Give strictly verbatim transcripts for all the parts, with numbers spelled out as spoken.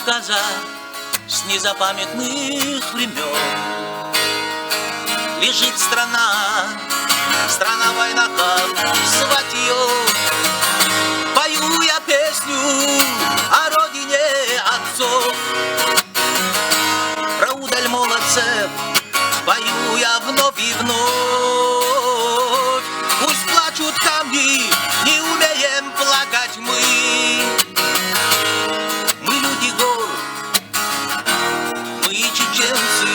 Кавказа с незапамятных времён лежит страна, страна вайнахов, звать её. Пою я песню о родине отцов, про удаль молодцев пою я вновь и вновь. Пусть плачут камни, не умеем плакать мы. Мы люди гор, мы чеченцы.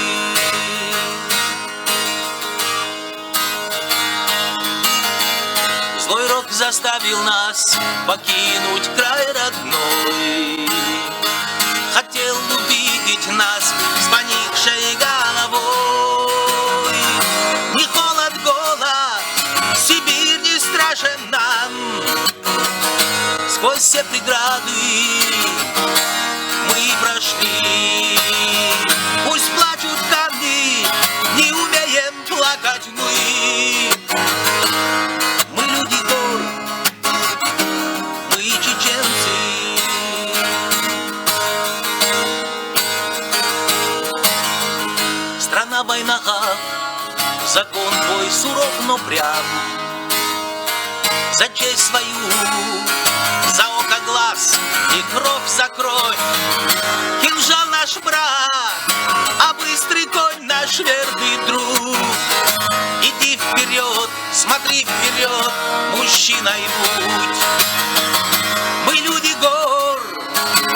Злой рок заставил нас покинуть край родной. Хотел увидеть нас с поникшей головой. Ни холод, голод, Сибирь не страшен нам. Сквозь все преграды мы прошли. Пусть плачут камни, не умеем плакать мы. Мы люди гор, мы чеченцы. Страна вайнахов, закон твой суров, но прям. За честь свою, за око глаз и кровь за кровь. Кинжал наш брат, а быстрый конь наш верный друг. Иди вперёд, смотри вперёд, мужчиной будь. Мы люди гор,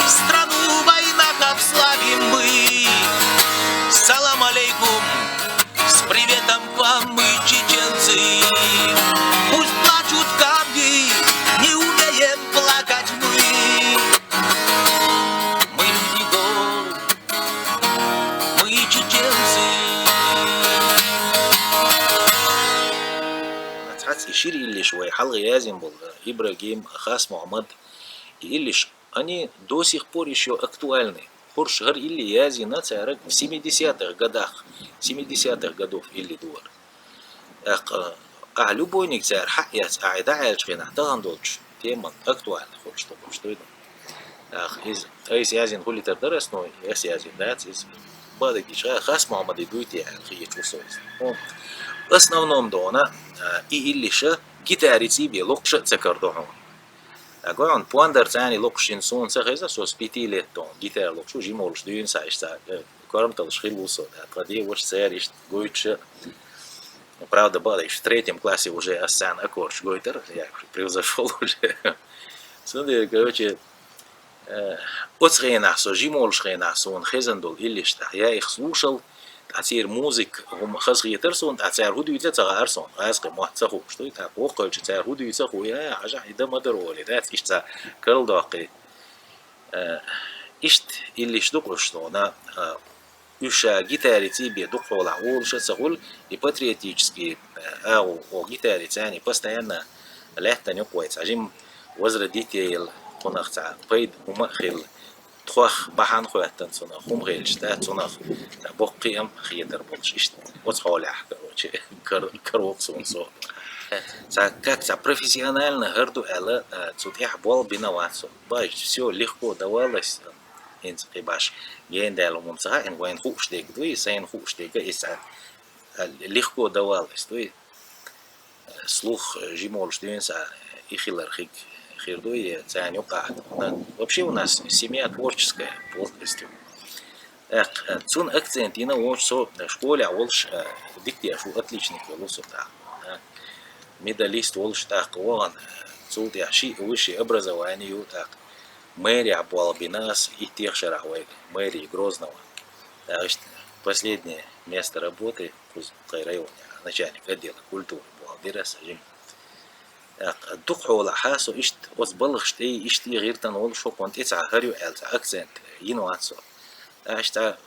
страну вайнахов славим мы. Салам алейкум, с приветом к вам мы, чеченцы. Пусть плачут камни, не умеем плакать мы. Мы люди гор, мы чеченцы. Цхьацца и шира иллеш вай хьалха язйина болу Ибрагим, Хас-Мухьаммад, и иллеш, они до сих пор ещё актуальны. ХӀорш хӀара илли язйина цара в семидесятых годах, семидесятых годов илли ду хӀара. ТӀаккха ахь любойниг цара хьаэца, ахь дӀааьллачу хенахь тахана долчу теман актуальна хуьлуш ду, хӀорш дуй ду. ТӀаккха иза, айса язйина хӀуллитар дара ас, но ас язйина дац иза. Бадагича Хас-Мухьаммаде дуй те аьлла хиъча ву со иза. ХӀун? Основном дона, а, и иллиша гитари цӀий бен локхуша а ца карадо хьуна. Агой хьуна, пондар цӀарний локхуш йина суна ца хеза, со с пяти лет дона гитара локхуш ву, жима волуш дуьйна схьа иштта, э, корматаллаш хилла ву со, да, тхан деваша цара иштта гойтуша. Правда, бакъдерг, в третьем классе уже ас царна аккордаш гойтура, я превзошёл уже. Цундела, короче, э, оцу хенахь, со жима волуш хенахь, суна хезна долу иллиш тӀехь, я их слушал, ткъа церан музыка хӀума хазахетара суна, ткъа цара хӀун дуьйцу а ца хаьара суна, гӀазкхи мотт ца хууш дуй, тӀаккха воккха хилча цара хӀун дуьйцу а хуй, я, хьажахь, и дан ма дара олий, дац, иштта цхьа карладоккхий. Э, иштта иллиш ду-кх уьш суна, э, уьш ша гитари цӀий бен дукхахьолахь волуш а ца хуьлу, и патриотический, э, агӀо, оха гитари цӀарний постоянно лаьттана юкъа вай цхьа жима возродить яйла, кхунах цхьа пайда хӀума а хилла, тхох бахьана хоьттина цунах, хӀума хилча, да, цунах боккха кхиам хетар болуш иштта. Оцу хьолехь, короче, кар-, каравоккху суна со. Цхьа, как цхьа профессионально хӀара ду аьлла, э, цу тӀехь болх бина вац со. Баьжча, всё легко давалось, э, хӀинца кхин баш гена даьлла хӀума ца хаьа, вайна хууш дерг дуй, сайна хууш дерг, иза цхьа, э, легко давалось дуй. Э, слух, э, жима волуш дуьйна схьа, э, и хилар хиг хир дуй, э, царна юкъахь. Вообще у нас семья творческая полностью. ТӀаккха, э, цунна акцент йина воцу со, э, школехь волуш, э, дика деш ву, отличник йолу со тӀаккха. Э, медалист волуш тӀаккха вахана, э, цул тӀаьхьа шиъ высшее образование ю тӀаккха. Мэрехь болх бина ас иттех шарахь вай мэрии Грозного. ТӀаккха иштта последнее место работы, кхуза тхайн районехь, начальник отдела культуры болх бира аса жима. ТӀаккха дукха хьолахь со иштта оцу балхашна тӀе, иштта и гӀиртана волуш хӀокхунна тӀе цхьа хӀара ю аьлла цхьа акцент йина вац со. ТӀаккха иштта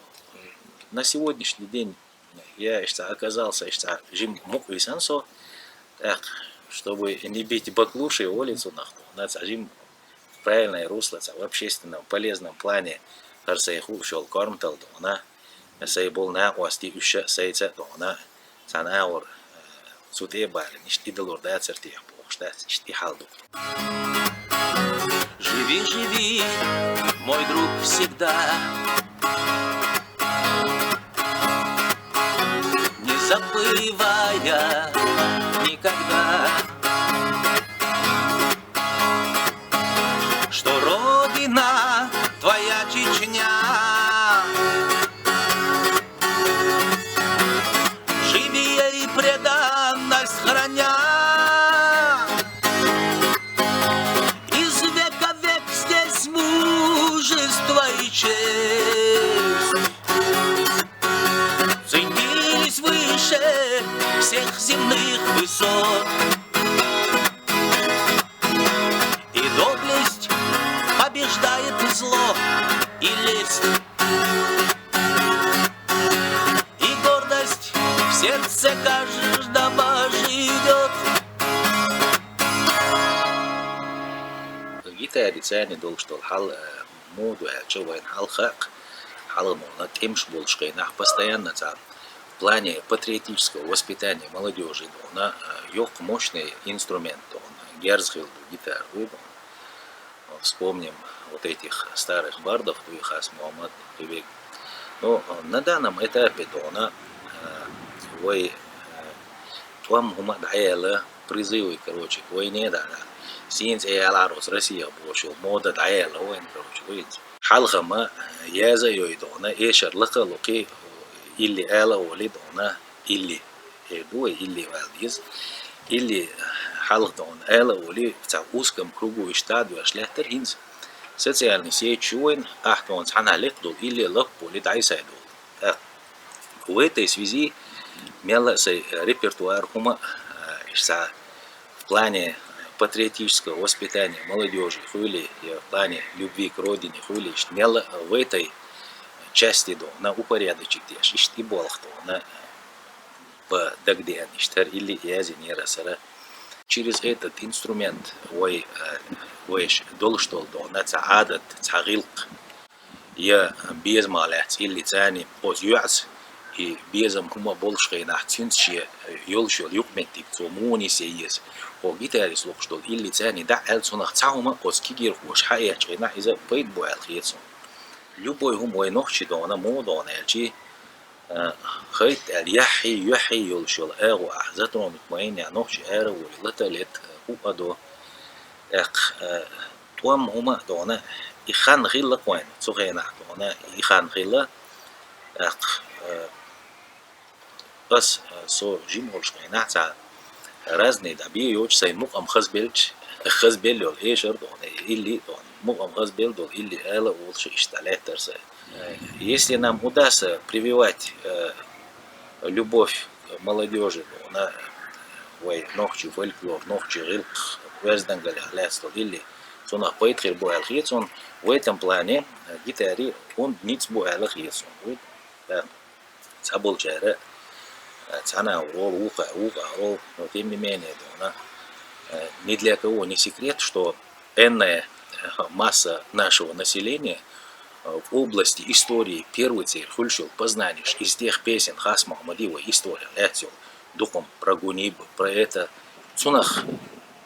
на сегодняшний день я иштта оказался, иштта жима мукъа висина со. ТӀаккха, чтобы не бить баклуши, олий цунах, на цхьа жима в правильное русло, цхьа в общественном, полезном плане хӀара сайн хууш йолу корматалла дона, сайн болу накъостий уьш а, сайца а дона, цхьана агӀор, э, цу тӀе а балийна, иштта и далур дацара техьа бохуш дац, иштта и хьал ду. Живи, живи, мой друг, всегда, не забывая никогда, что Родина твоя Чечня. Живи и преданность храня, из века век здесь мужество и честь ценились выше всех земных высот. И доблесть побеждает зло и лесть, и гордость в сердце каждого живет. Гитари цани долуш долу хьал, э, муха ду аьлча, вайн хьалха а, хьалха а тӀемаш болуш хенахь, постоянно цхьа в плане патриотического воспитания молодёжи дона, э, йоккха мощный инструмент дона, герз хила ду гитара, вуй дона. Вспомним вот этих старых бардов, вуй Хас Мухьаммад, Бибек. Ну, на данном этапе дона, э, вай, э, тӀом хӀума а дӀаяьлла, призывы, короче, к войне, да, да. Сийна цӀе ялахь оцу Россехь бохуш йолу мода дӀаяьлла вайн, короче, вуй иза. Хьалха ма, э, яза а йой дона, эшар лакха а локхий, илли ала а олий дона, илли. Э, ду вай илли ваьлла деза. Илли хьалха дона ала а олий, цхьа узком кругу иштта а доьш лаьттара хӀинца. Социальный сеть шу вайн, ахь дона цхьанхьа лекха долу илли лаппа олий дӀайсай долу. ТӀаккха в этой связи мелла а сайн репертуар хӀума, э, иштта в плане патриотического воспитания молодёжи хуьлий, я в плане любви к родине хуьлий, иштта мелла а в этой части дона упорядочить деш, иштта и болх дона, э, бан дагадеана иштта хӀара илли а яздинера аса. Через этот инструмент вай, э, вайша долуш долу дона цхьа Ӏадат, цхьа гӀиллакх, я безамах лаьцна илли цани оцу йоьӀаца, и безам хӀума болуш хенахь, цуьнца шен, э, йолуш йолу юкъаметтиг цо муха нисъе еза. Хьо гитарист локхуш долу илли цани дӀа а аьлла, цунах цхьа хӀума оцу кегийрхоша хьаэцча хенахь, иза пайда бу аьлла хета суна. Любой хӀума вай нохчи дона, муха дона аьлчи, э, хӀайтта аьлла, яххьий, юьххьий йолуш йолу агӀо ахь затронуть ма йина, нохчи ара а волий, лата а лета, э, хӀуъа а до. ТӀаккха, э, тӀом хӀума а дона, и хан хилла кхойна, цу хенахь дона, и хан хилла. ТӀаккха, э, ас, э, со жима волуш хенахь цхьа разный дӀа бен йоцуш сайн мукъам хазбелча, хазбелла йолу эшар а дона, илли а дона, мукъам хазбелла долу илли ала а олуш иштта лаьттара сайн. Э, если нам удастся прививать, э, любовь молодёжи дона, вай нохчи фольклор, нохчи гӀиллакх, оьздангаллех лаьцна долу илли, цунах пайда хир бу аьлла хета суна, в этом плане, э, гитари хӀунда ницкъ бу аьлла хета суна. Вуй, да. Цхьаболчара, э, цхьана а роль, вукха, вукха роль, но тем не менее, дона, э, ни для кого не секрет, что энная, э, масса нашего населения, э, в области истории первый церь хуьлуш йолу познанеш из тех песен Хас Мухьаммади вай история лаьцна йолу дукхам про Гуниб, про это, цунах,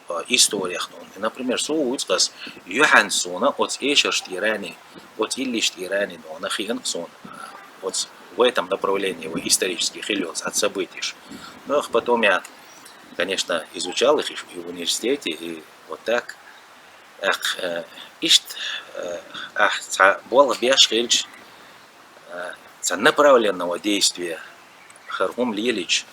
э, историях дона. Например, со вуьйцу ас юьхьанца суна оцу эшарш тӀерани, оцу иллиш тӀерани дона хиъна суна, э, оцу в этом направлении вай исторически хилла йолу цхьацца событиеш. Ну, ах, потом я, конечно, изучал их и в университете, и вот так. Ах, э, иштта, э, ахь цхьа болх беш хилча, э, цхьа направленного действия хӀара хӀума лелийча,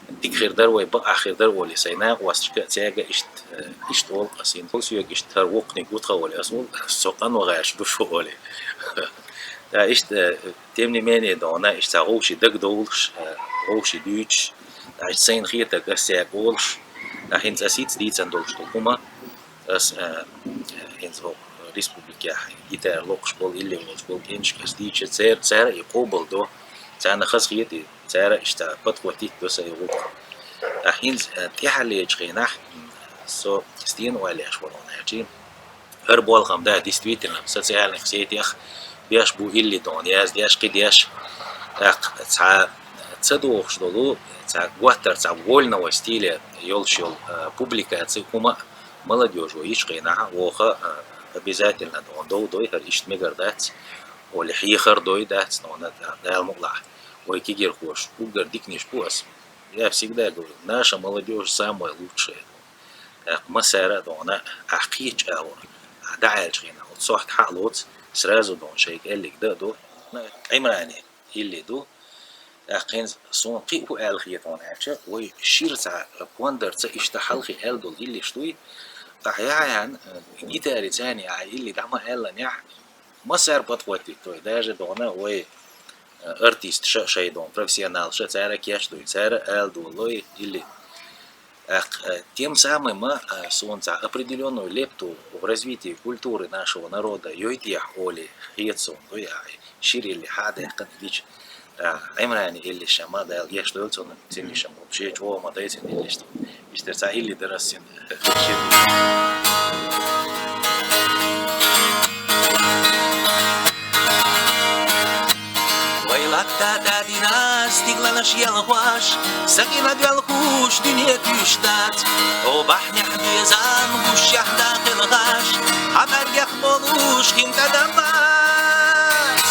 э, дика хир дара вай, бакъахь хир дара олий, сайн накъосташка а, цаьрга а иштта, э, иштта олу ас хӀинца. Соьга иштта хӀара воккханиг гуттар а олий, ас ву, со къанван гӀерташ ду шу олий. Ткъа иштта, э, тем не менее, дона, иштта цхьа вовшийн дагадовлуш, э, вовшийн дуьйцуш, ткъа иштта сайна хетарг ас цаьрга олуш, ткъа хӀинца ас хӀинца дийцина долуш долу хӀума, ас, э, хӀинца вай республикехь гитара локхуш болу, илли волуш болу кӀенташка ас дийцича, цер-, цара и къобалдо, царна хазахета и, цара иштта подхватить до сайн гӀуллакх. Ткъа хӀинца, э, тӀаьхьарлечу хенахь, м, со стена ойла еш вара хьуна аьлчи, хӀара болх-м да, действительно, социальных сетях беш бу илли дона, яздеш, кхидеш, тӀаккха цхьа ца догӀуш долу, цхьа готтар, цхьа вольного стиля йолуш йолу, а, публикаци хӀума а Молодёжь вай йича хенахь, воха, а, обязательно дона дов дой, хӀара иштта мегар дац, оле хьехар дой дац, дона да-, Дала мукълахь. Вай кегирхоша уггар диканаш бу ас. Я всегда говорю, наша молодёжь самая лучшая. ТӀаккха массара а дона, ахь кхетча агӀор, ахь дӀааьлча хенахь, оцу сохьта хьа а лоцу, сразу дона шайга аьллиг дан а ду. Ӏимрани илли ду. ТӀаккха хӀинца суна кхин а хӀу аьлла хетона аьлча, вай шира цхьа пондарца иштта хьалхе аьлла долу иллиш дуй, ахь яхьан, э, гитари царни ахь илли дӀа ма аьлланехь, массара подхватить дой, даже дона вай, э, артисташа а шайн дона, профессионалша а цара кечдуй, цара а ала долу вай илли. ТӀаккха, э, тем самым, э, суна цхьа определённую лепту в развитии культуры нашего народа йойтехь олий хета суна, дуй ахь шира илли хьа а даьккхина дича. А, Ӏимрани иллиш ма Дала гечдойла цунна, цуьнан иллиш ма шен чӀогӀа ма дайцина иллиш ду. Иштта цхьа илли дара ас цуьнан шира. Вай латта тӀадина стигланаш елхош, сакъина доьлхуш дуьне туьйш дац. О бахьнехь безам гушшехь да кхелхаш, хьан бӀаьргех болуш хин тӀадам бац.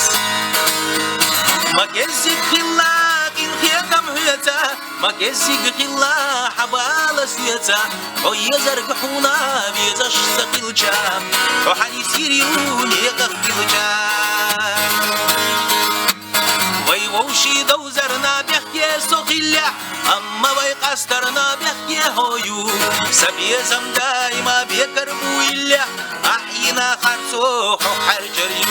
Ма кеззиг хилла къинхетам хьоьца, ма кеззиг хилла хьан бала соьца, хьо езарг хьуна везаш ца хилча, хьо хьан йисир ю некъах хилча. Вай вовшийн довзарна бехке со хиллехь, амма вай къастарна бехке хьо ю. Сан безам даима бекар бу иллехь, ахь йина харцо хьо хьаьрчар ю.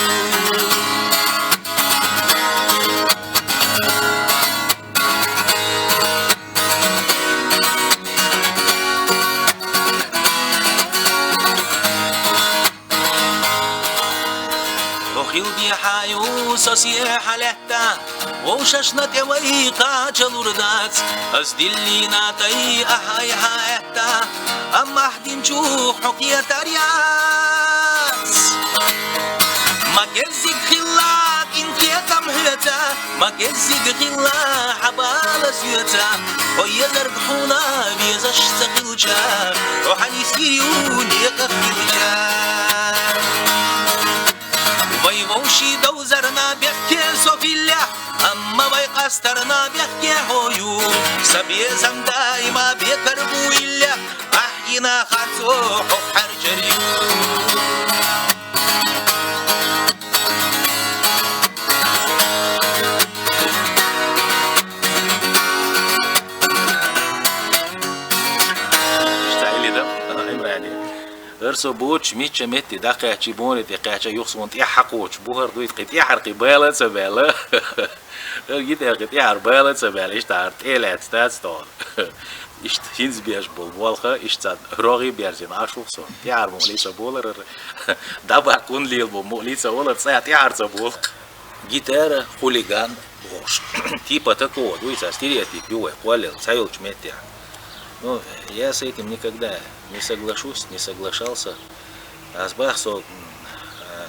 Хьо хила дехьа ю со сехьа лаьтта, вовшашна тӀе вай кхачалур дац. Ас диллина тӀай ахь айхьа аьтта, амма ахь динчух хьо кхетар яц. Ма кеззиг хилла къинхетам хьоьца, ма кеззиг хилла хьан бала соьца, хьо езарг хьуна везаш ца хилча, хьо хьан йисир ю некъах хилча. Вай вовшийн довзарна бехке со хиллехь, амма вай къастарна бехке хьо ю. Сан безам даима бекар бу иллехь, ахь йина харцо хьо хьаьрчар ю. Иштта илли дан, Ӏимрани. ХӀара со боцуш мичча метте дӀакхаьчча, боне тӀе кхаьчча, юха суна тӀаьхьа кхочуш бу хӀара дуй, кхин тӀаьхьара кхин бала а ца баьлла. ХӀара гитара кхин тӀаьхьара бала а ца баьлла, иштта хӀара тӀе лаьцна дац тхуна. Иштта хӀинца беш болу болх, иштта цхьа рогӀе берзина Ӏаш ву-кх со. ТӀаьхьара мукъале ца болар хӀара. ДӀабаккха хӀунда лелабо мукъале ца олар, цкъа тӀаьхьара ца болу. Гитара, хулиган бохуш. Типа такого, дуй, цхьа стереотип ю вай кхоллал, цхьайолчу меттехь. Ну, я с этим никогда не соглашусь, не соглашался. Ас бах со, м, а,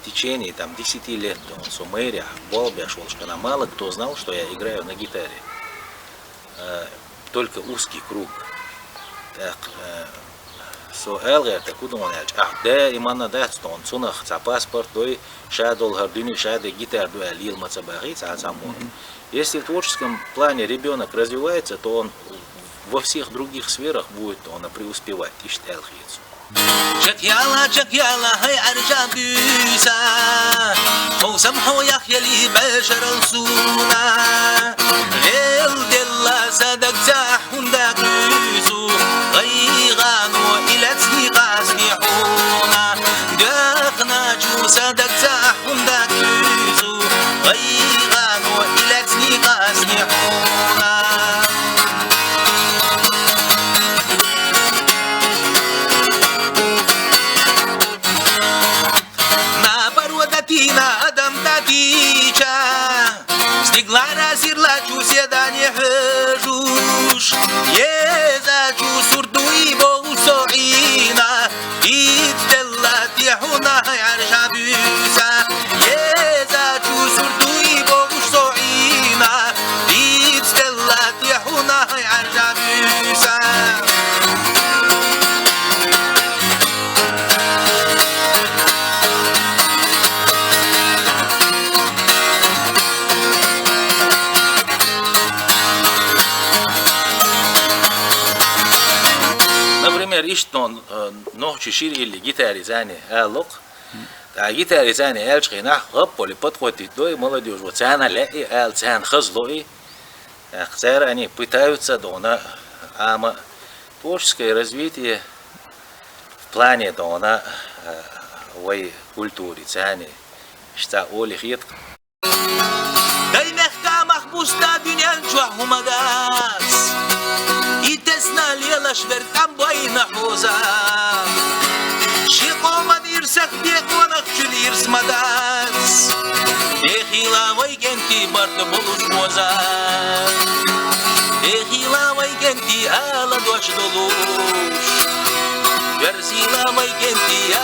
в течение, там, десяти лет, он, со мэрехь болх беш волуш хенахь, мало кто знал, что я играю на гитаре. Э, только узкий круг. Так, э, со аьлла гӀерта, кху дуьнен аьлча, ахь даиманна дац тхуна, цунах цхьа паспорт дой, ша долу хӀара дуьне ша де гитара ду аьлла, лела ма ца бахий цхьа а цхьаммо. Если в творческом плане ребёнок развивается, то он во всех других сферах будет, он преуспевать, иштта аьлла хета суна. Чекхъяла, чекхъяла, хӀай Ӏаьржа буьйса, хьо самхьо яхъяли бӀешарал суна. Гел делла сан даг цахь хӀунда кхуьйсу, гӀайгӀано и лаьцни къасни хьуна. Доьхначу сан даг цахь хӀунда кхуьйсу, гӀайгӀано и лаьцни къасни хьуна. Набаро датийна адам датийча, стиглара сирла чу се Иштта нохчий шира илли гитари цӀани аллакх. ТӀаккха гитари цӀани аьлча хинахь гӀаппали паткъоттийта дой, молодёжь ва царна лаьи ала, царна хазло и. ТӀаккха цара они пытаются дона, ама творческое развитие в плане дона вай культури цӀани иштта оли хетакх. Дай мехка мах буста дуьнен чохь хӀума дац. И тесна лелаш вер тӀам байна хьоза. Ши къоман ирсах бекъонах чуьра ирс ма дац. Бехила вай кӀентий барт болуш боза. Бехила вай кӀентий ала дош долуш. Верзила вай кӀентий